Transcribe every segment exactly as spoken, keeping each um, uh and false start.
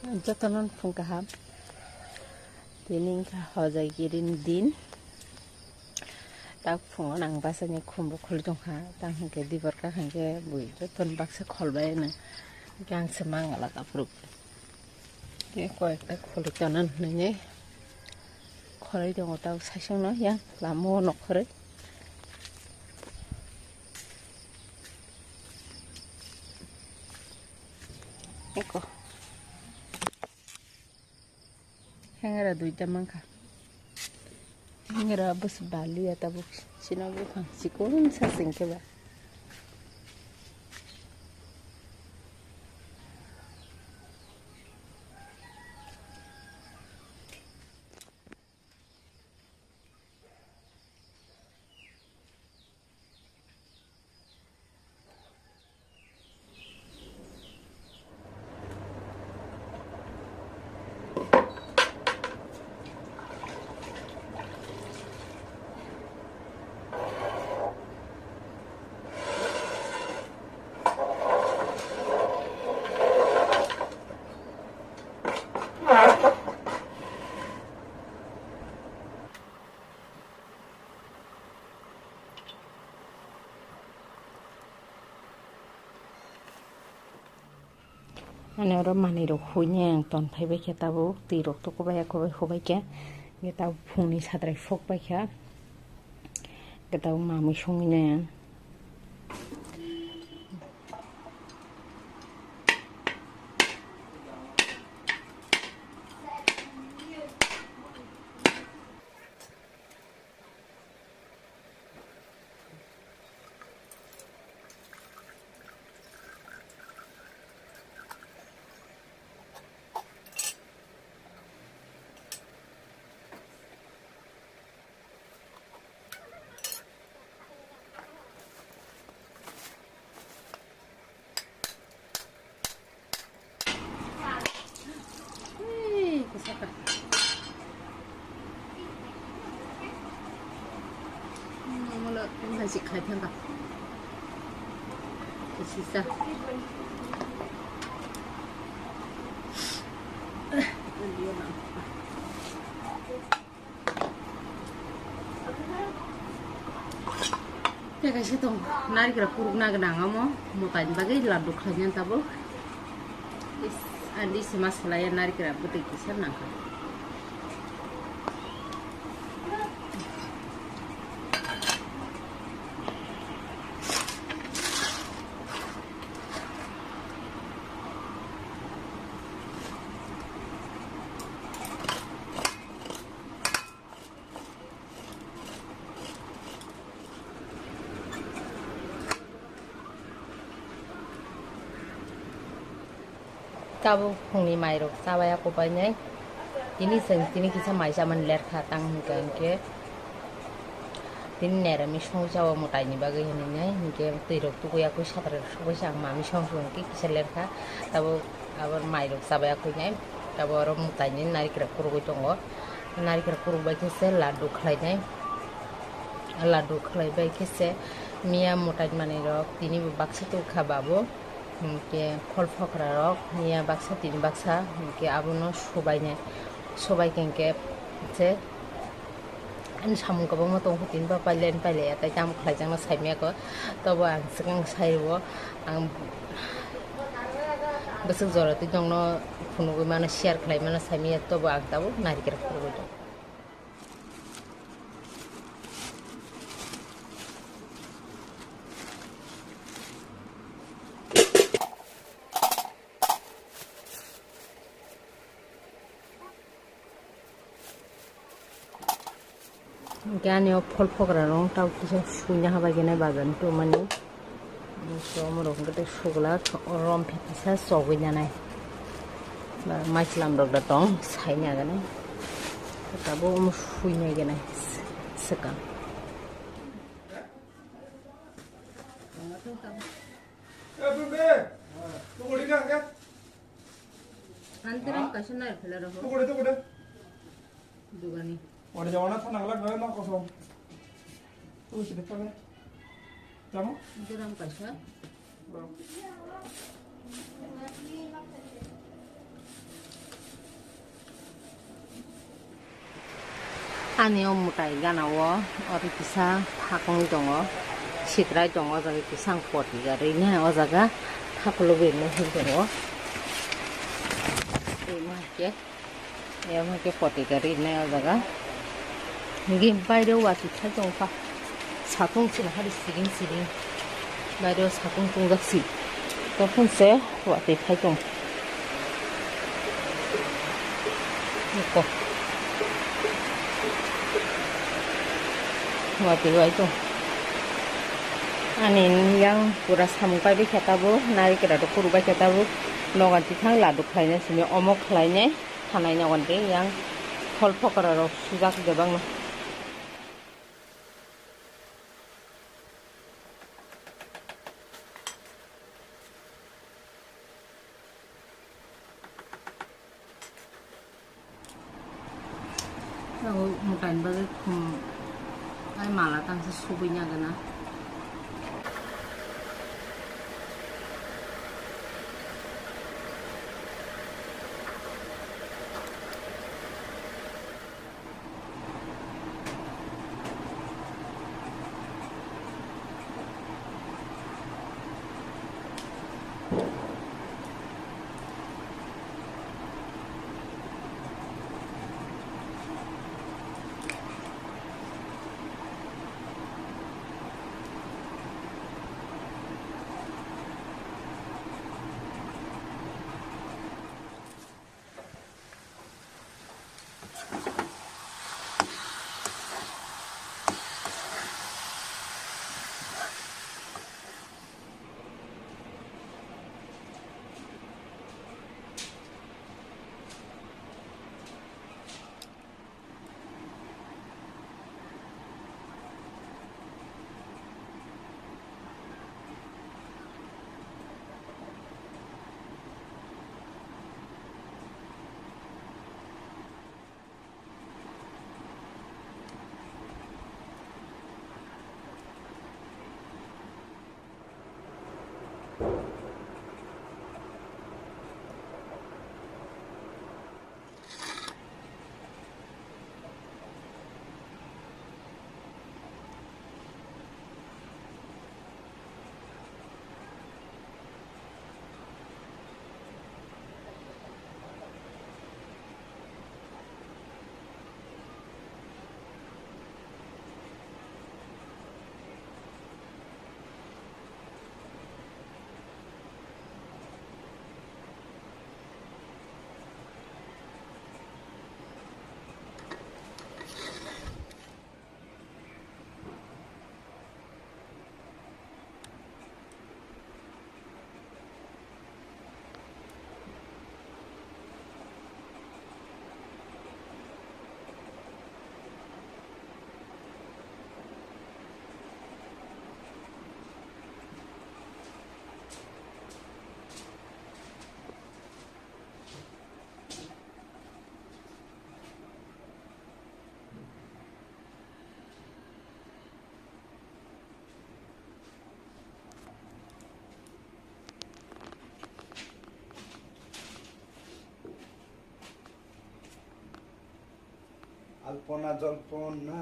Jotono phung kaham. Tini wngkha hojai girini din. Tak phungo nang bachani khumbu khulwi tongkha. Tang hinkhe dibor kha hinkhe bui jotono baksa kholbai no. Hinkhe ang se mangala kaphuru. Hinkhe koyekta khulwi tongna hinwi khulwi tongo tabuk saichung no yang lama o nokhorwi. Eko. Hengera duita mankha. Hengera bwswk baliya tabuk. Chini buphang chikon sa singkhe ba. Ani oro manwi rok huinai ang ton phaibai khe tabuk twi rok tukubai ya kubai hubai khe, hwnkhe tabuk phungni sadrai phok bai kha, hwnkhe tabuk mamwi songwi nai ang. Hey, kusaka. Hmm, mula, mula si khai thang ka. Sisa. Tei kaisa tong narikra kurukna gwnang omo mwtaini bagwi laddu khlaina tabuk. Is, andi se ma selai ya narikra bwtwi kisa nangkha. Tabuk phungni mairok chabaya kubainai. Tini chwng tini kisa mai chamani lerkha tang hwnkha hinkhe tini neremi songwi chao mwtaini bagwi hinwi nai hinkhe twirok tukuya kwi satrok sugwi chang mami song song khe kisa lerkha. Tabuk abo mairok chabaya kwi nai tabuk oro mwtaini narikra kurugwi tongo. Narikra kuruk bai khe se laddu khlainai. Laddu khlai bai khe se miya mwtai manwi rok tini bo baksa tubukha babo. Hinkhe phol phokra rok miya baksa tini baksa hinkhe abono subainai. Subai khe hinkhe se ani samung kwbangma tongkha tini bo pailai pailai ya tei tamo khlaijakno saimaya kho. Tobo ang swkang sai rwo ang bwswk jora twi tongno phunugwi mano share khlai mano saimaya tobo ang tabuk narikra phunugwi tongo. Hinkhe ani o phol phokra rok tabuk kisa suina habai khe nai bazar ni tongmani. Somorok hwnkhe tei suglak rom phi kisa chogwi nanai. Ba maichwlam rok da tong saini agani. Tabuk omo sui nai gwnai swkang. Anteram kaisa nai phela roho. Dugani. Ore jawana thana galak na kosom. Tu sini thana. Tamo? Anteram kaisa. Bro. Ani o mwtai gana o oro kisa thakong tongo, sitrai tongo, o jaga kisa ang poti garwi nai o jaga thakulo bai no hin tongo. Tei ma hai khe, ya ma hai khe poti garwi nai o jaga. Hingke baire o watwi thai tongo kha. Satung chwla hari siring siring. Baire o satung tongjak si. Tokon se watwi thai tong. Eko. Watwi wai tong. Ani yang pura samung pai bai khe tabuk, nari kera rok kuru bai khe tabuk. Nogan tithang ladu khlainai simi omo khlainai. Thanai nogon tei yang phol phokora rok sujak bebak no. Mutai ni bagwi khum ai mala tangsa subui nagana. Alpona, jolpona.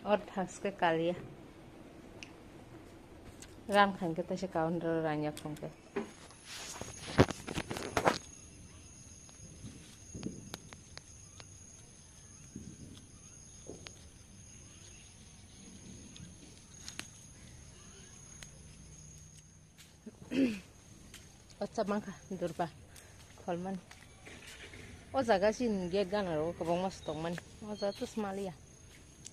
Or thaske kalia. Ran khan ke tese kaun ro ranya khong ke. Acha mangkha durba kholmani. O jaga sin gate gana ro kwbangma stokmani. O jaga to smaliya.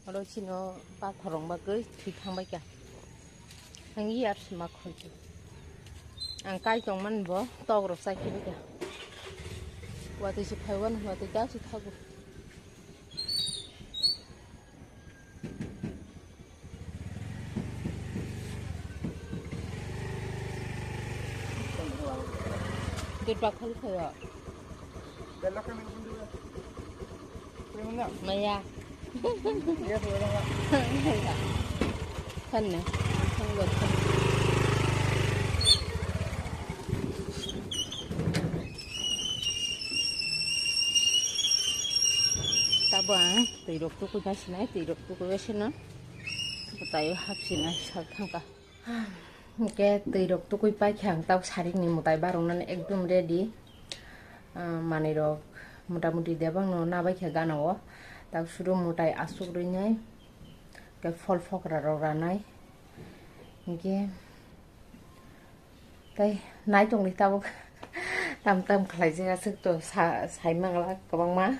Oro chino pathor rok bagwi thwi thang bai kha. Ang yar sima khoi khe. Ang kai tong man bo tok rok chai khe bai kha. Watwi se phai wan watwi ta se thago. Twi pakhal khayo. Maya. Khanne. Tabo ang twi rok tukui na sinai, twi rok tukui sinai. Tayo hapsinai sal thangka. Hwnkhe twi rok tukui paikha ang tabuk sarik ni mwtai barok nani ekdom ready. Ah, manwi rok mota moti debang no nabaikha gana o. Tabuk suru mwtai aswk rwnai. Hwnkhe phol phokra rok ranai. Hwnkhe tei nai tongdi tabuk. Tam tam khlaijak aswk to sa-, sai mangla kwbangma.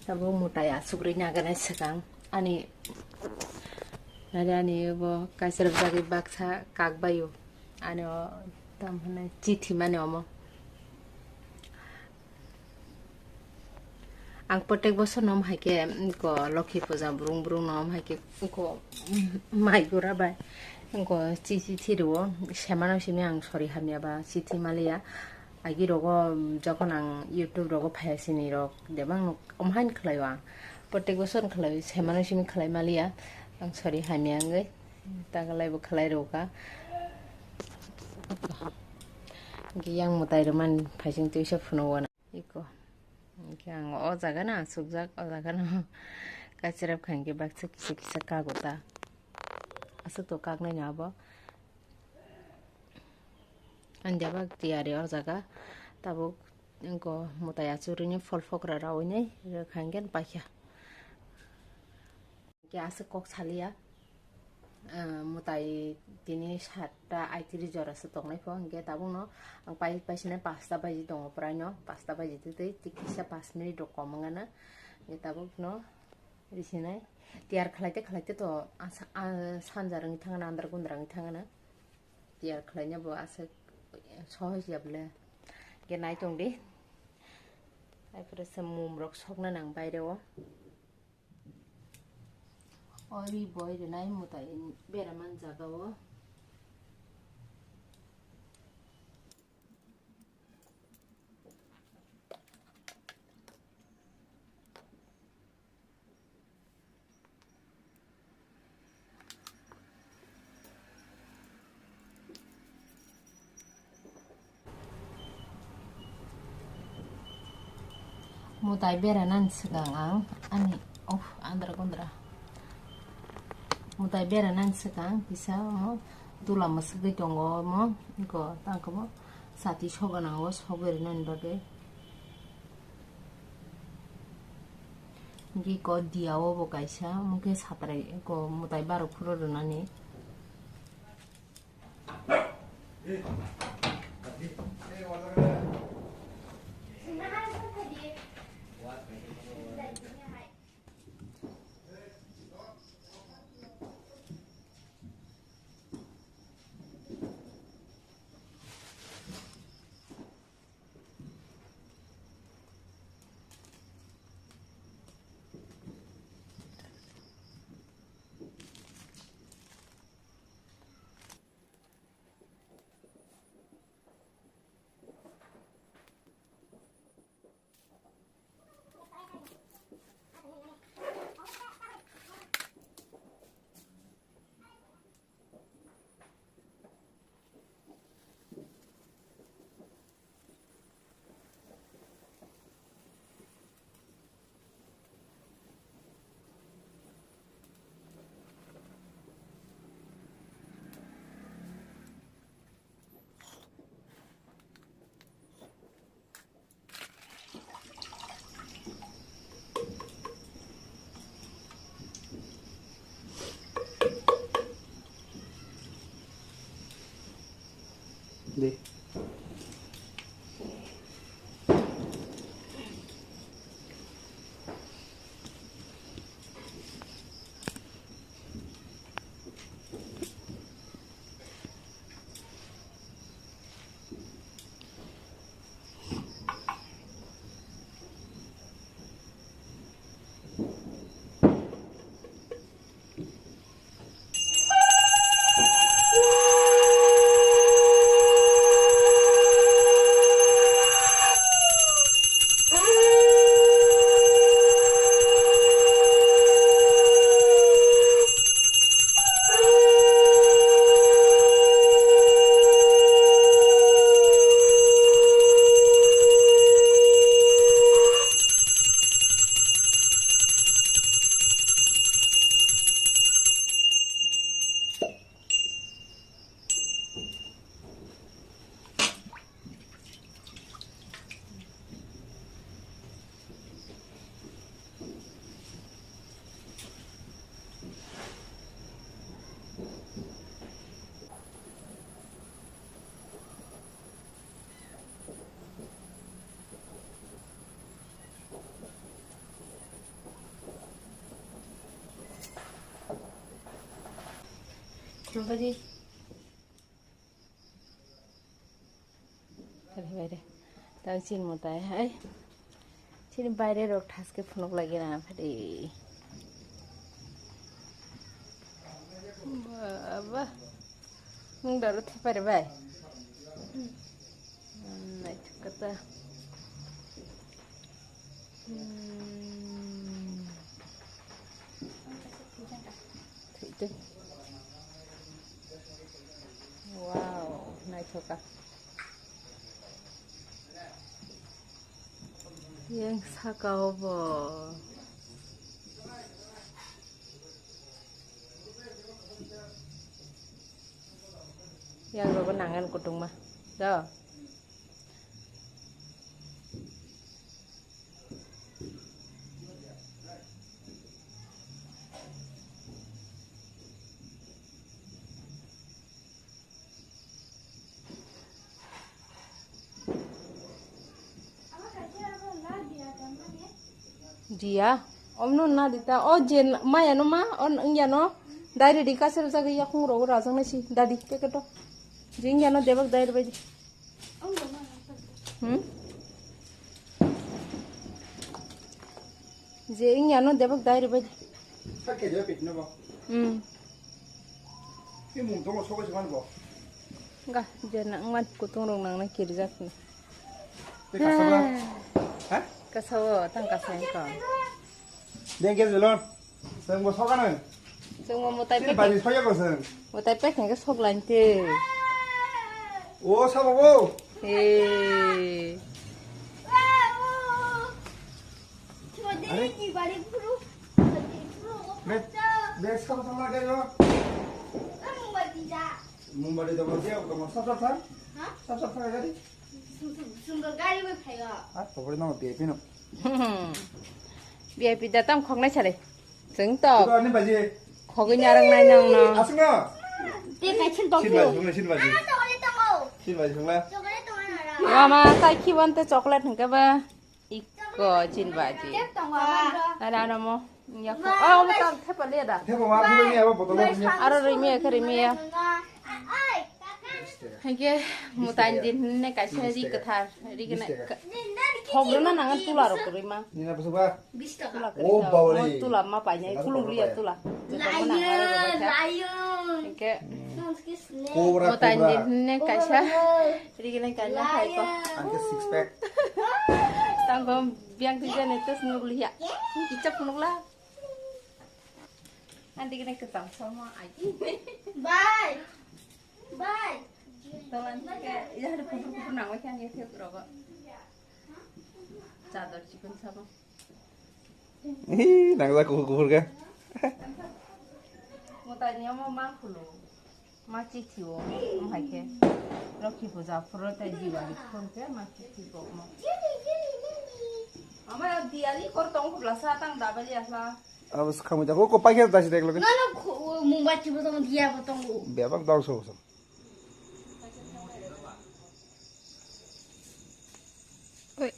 Tabuk mwtai aswk rwi naganai swkang. Ani, nari ani bo kaisa rwjagwi baksa kak baio. Ani o tam hwnwi chithi mani omo. Ang protek bosor no om hai khe, ko Lokhi puja brung brung no om hai khe, ko mai gura bai. Ko chithi thirio, semano simi ang sori hamya ba chithi maliya. Agi rogo, jokon ang YouTube rogo phaya sini rok, debang no om hain khlaio ang. Protek bosor khlai, semano simi khlai maliya. Ang sori hamya wngwi. Tagalai bo khlai rwkha. Yang mwtai rwmani phaising twisa phunuk wana. Iko. Hwnkhe ang o jaga no aswkjak, o jaga no kachirap khankhe baksa kisa kisa kago ta. Aswk to kaknai no abo. Ani debak tiyari o jaga. Tabuk wngko mwtai achuk rwini phol phokra rawini rwkha hwnkhe paikha. Hwnkhe aswk kok saliya. Ah, mwtai tini satta aitris jora se tongnai pho, hwnkhe tabukno ang pai, paisinai pasta baji tongo, praino pasta baji twi twi, tei kisa pas minute rok kom wngana. Hwnkhe tabukno risinai tiyar khlaite khlaite to asa, ah, sanja rwngwi thangana, andar gundra wngwi thangana. Tiyar khlaina bo aswk sohoj ya bwle. Hwnkhe nai tongdi. Aifuru se mum rok sokna nang baire o. Ori boi rwnai mwtai bera man jaga o. Mwtai bera nani swkang ang ani, oh, andra gundra. Mwtai bera nani swkang kisa omo tula mwswgwi tongo omo, iko tangkhe bo sati sok gwnang o sogwi rwnani bagwi. Hwnkhe iko diya o bo kaisa, omo khe satrai iko mwtai barok phuru rwnani. De. Baji. Kali baire. Tang chin mo tai hai. Chini baire rok thaske phunuk lagi na phadi. Baba. Nung daro thepare bai. Naithok kata. Hmm. Thwitwi. Wow, naithoka. Yang saka obo. Yang rogo nangan kutungma. Do. Dia, omno na dita. O je maya no ma, on ingia no. Dai redi kasel jaga ya khung rogo rajang na si. Dadi, ke keto. Je ingia no debak dai redi. Hmm? Je ingia no debak dai redi. Sakke je pit no ba. Hmm. Ki mung tongo sogo siman bo. Ga, je na ngwan kutung rong nang na kirjak ni. Te kasaba. Ha? Kasabo, tang kasai ko. Deng ke jelon. Seng bo sokano. Seng bo mutai pek. Bani soya ko seng. Mutai pek ke sok lain te. O sabo bo. He. Are? Be, be sabo sama ke yo. Mumbati da. Mumbati da bo dia ko mo sab sab sa. Ha? Sab sab sa gari. Sungkar gari bai phaio. Ah, to bori no V I P no. V I P da tam khoknai sale. Chwng to. Ito ani baji. Khogwi nyarang nai nang no. Asung no. Te kai chil tok. Sin baji, sin baji. Sin baji sungla. Mama, kai khiban te chocolate hingke ba. Ikko chin baji. Ara ano mo. Yakho. Oh, mo tam thepa le da. Thepa wa, mo ni abo botol ni. Aro rimi ya, rimi ya. Hage mutan din ne kaisa ri kathar, ri gana. Thok rona nang tula ro kurima. Ni na busu ba. Tula kurima. Oh, bawa le. Tula ma pa ni, kulung ri ya tula. Lion, lion. Hage. Cobra, mutan din ne kaisa. Rigileng kanya hai ko. Angke six pack. Tangko biang tu jane tus nuk liya. Kicap nuk la. Nanti kena kecam sama aji. Bye. Bye. Tolan ke ya ada kupur kupur nang wakan ya tiap rogo. Cadar chicken sama. Ih, nang jak kuhur kuhur ke. Mutai ni omo ma khulu. Ma chithi o, omo hai khe. Lokhi puja phuru tei Diwali phuru khe ma chithi o omo. Ama Diwali kor tong khubla sa tang dabali asla. Abo khamui jako ko paikhe dasi dek loke. Nana khu-, mumbai chibo tong diya bo tong. Bebak dong so so. Oi.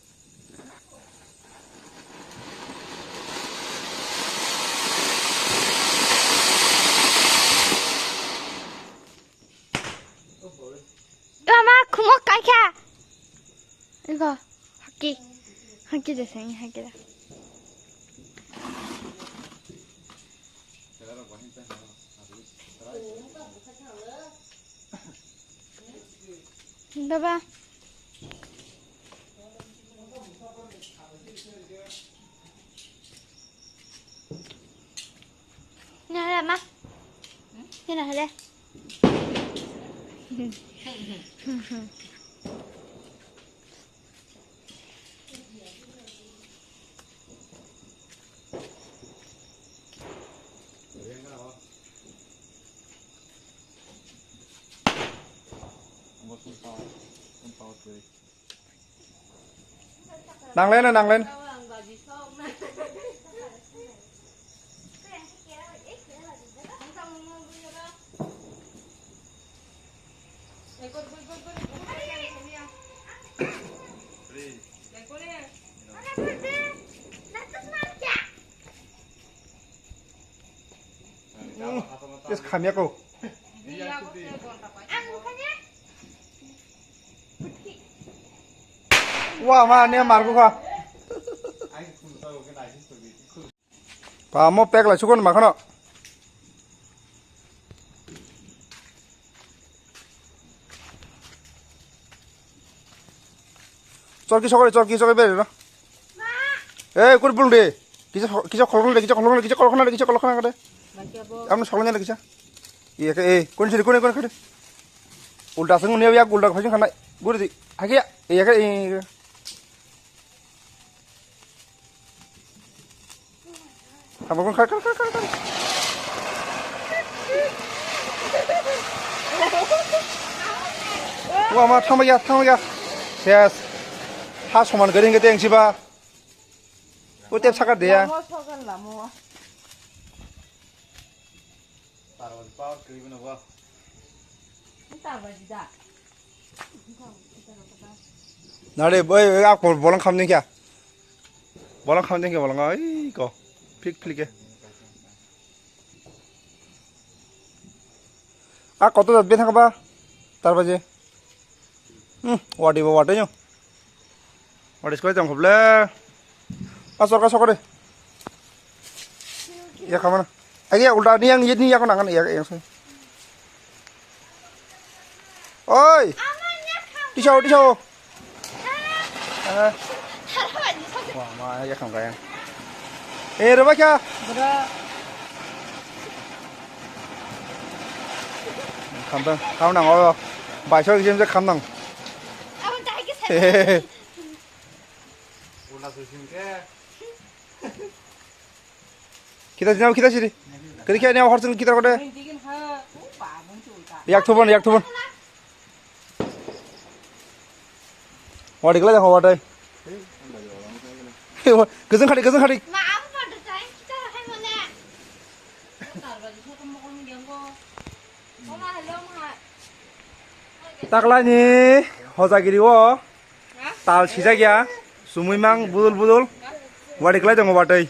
Ama khungo kaikha. Ego, haki. Haki de seng, haki de. Baba. Nala ma. Nala hale. Nanglen, nanglen. Yes, khamya ko. Wa ma ne mar ko kha. Pa mo pek la sukon ma khano. Chorki sokore, chorki sokore bere no. Eh, kur bulung de. Kisa, kisa kholong de, kisa kholong de, kisa kholong de, kisa kholong de. Amno sokong de kisa. Iya ke, eh, kun siri, kun, kun, kun. Ulta sung ne ya ulta khajing khana. Guri di. Hakia. Iya ke, eh. Tamo kon kar, kar, kar, kar, kar. Wa ma, tamo ya, tamo ya. Yes. Ha soman gari nge teng siba. O tep sakar de ya. Lamo sogan lamo. Tarwal power kri bino ba. Tarwal jida. Nare, boy, boy, ak bol-, bolong kham ding kya? Bolong kham ding kya, bolong, ai, ko. Phik, phik ke. A koto jat be thangba? Tar baje. Hmm, wadi ba wadi yo. Wadi skoi tong khuble. A sorka sokore. Ya khamana. Agi ulta ni yang, ni yang nangan ya yang soi. Oi. Tisao, tisao. Eh. Wah, ma ya kham kaya. Eh, roba kya? Bro. Kham dang, kham nang, oh, bai so jim je kham nang. Kita sini, kita sini. Kiri kiri ni hor sini kita kode. Yak thubon, yak thubon. Wadi kala jango wadai. Gajang khadi, gajang khadi. Taklai ni hojagiri o tal sijak ya, sumui mang budul budul, wadi kala jango wadai.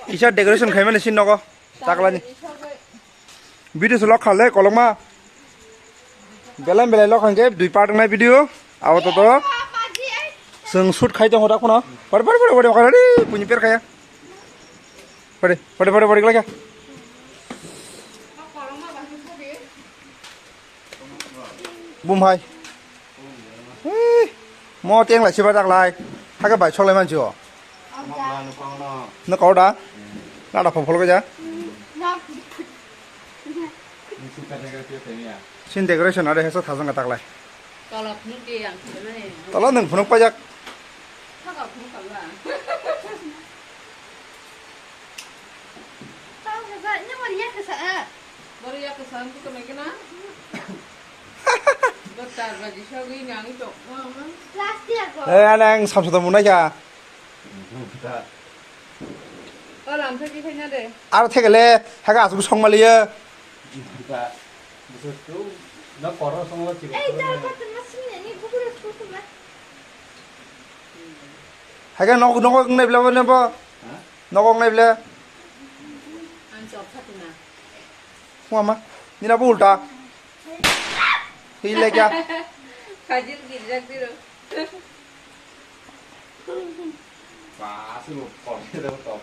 Kisa decoration khaimani sin nogo, taklai ni. Video se lok kha le kolokma. Belai belai lok hangke dui part wngnai video. Abo to to. Chwng shoot khai tongo dak phano. Pare pare pare pare pare puni per khaya. Pare pare pare pare khlai kha. Bum hai. Hei, mo teng lai sibar dak lai. Hake bai sok lai mansi o. No kau da. Na da phol phol ja. Sin decoration are hesa thajang tak lai. Tolok nung ke yang khe mane. Tolok nung phunuk pajak. Thaka phunuk kala. Tau kasa, nya mari ya kasa a. Mari ya kasa, ang tu kena kena. Betar bagi sagi nyangi tok. Plastic ko. Eh, anang samsa to munai kha. Aro thekele, haga asuk song maliya. Haga nok nok nai bla ne bo. Nok nok nai bla. Mama, nina bo ulta. Hile kya? Kajil girjak diro. Ba, asuk phone de to.